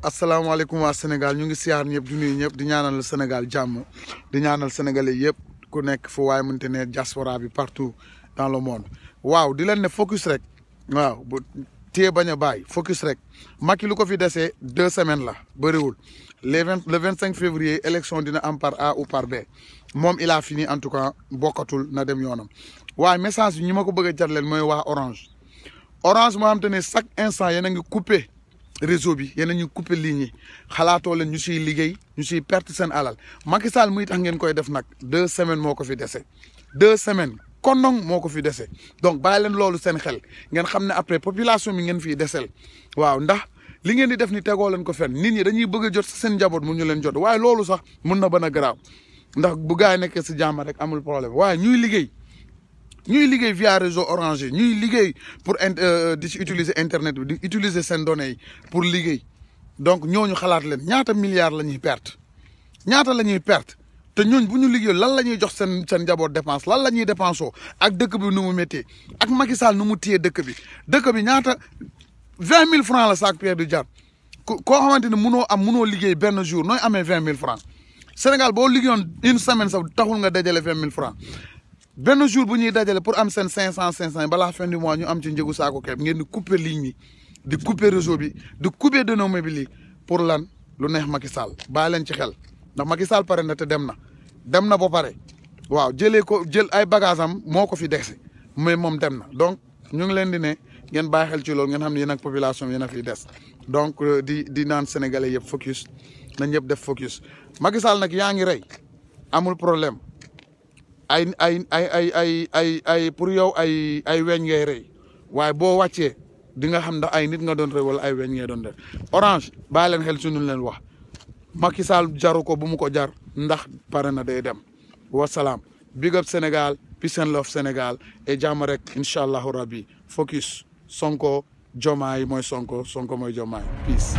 asalaamaaleykum waa Sénégal ñu ngi siyaar ñëpp di nuyu ñëpp di ñaanal Sénégal jàmm di ñaanal sénégalais yëpp ku nekk fu waaye mënte ne diaspora bi partout dans le monde waaw di leen ne focus rek waaw bu téye bañ a bàyyi focus rek Macky lu ko fi desee 2 semaines la bëriwul le 25 février élection dina am par A ou par B moom il a fini en tout cas bokkatul na dem yoonam waaye message bi ñi ma ko bëgg a jàllale mooy waa Orange moo xam te ne chaque instant yéen a ngi coupé réseau bi yéen a ngi coupé ligne yi xalaatoo leen ñu siy liggéey ñu siy perte seen alal Macky Sall muy tax ngeen koy def nag 2 semaines moo ko fi dese 2 semaines kondong moo ko fi dese donc bàyyi leen loolu seen xel ngeen xam ne après population bi ngeen fiy desel waaw ndax li ngeen di def ni tegoo leen ko fenn nit ñi dañuy bëgg a jot seen njaboot mu ñu leen jot waaye loolu sax mun na bën a garaaw ndax bu gars yi nekkee si jàmm rek amul problème waaye ñuy liggéey via réseau Orange ñuy liggéey pour di ci utiliser internet bi di utiliser seen données yi pour liggéey donc ñooñu xalaat leen ñaata milliards la ñuy perte te ñooñ bu ñu liggéey lan la ñuy jox seen njaboot dépense lan la ñuy dépensoo ak dëkk bi nu mu méttee ak Macky Sall nu mu téye dëkk bi ñaata 20 000 francs la sac pierre du jar koo xamante ne munoo liggéey benn jour nooy amee 20 000 francs Sénégal boo liggéeyoon une semaine sax taxul nga dajale 20 000 francs benn jour bu ñuy dajale pour am seen 500 balaa fin du mois ñu am ci njëgu saako keeb ngeen di couper ligne yi di couper réseau bi di couper dénommé bi lii pour lan lu neex Macky Sall bàyyi leen ci xel ndax Macky Sall pare na te dem na ba pare waaw jël ay bagage am moo ko fi dese mais moom dem na donc ñu ngi leen di ne ngeen bàyyi xel ci loolu ngeen xam ne yéen ak population bi yéen a fiy des donc di naan sénégalais yëpp focus na ñëpp def focus Macky Sall nag yaa ngi rey amul problème ay pour yow ay weñ ngay rey waaye boo wàccee di nga xam ndax ay nit nga doon rey wala ay weñ ngay doon def Orange bàyyi leen xel suñu leen wax Macky Sall jaru ko bu mu ko jar ndax pare na day dem wasalaam big up Sénégal peace and love Sénégal et jàmm rek incha allahu rabbi focus Sonko Diomaye mooy Sonko mooy Diomaye peace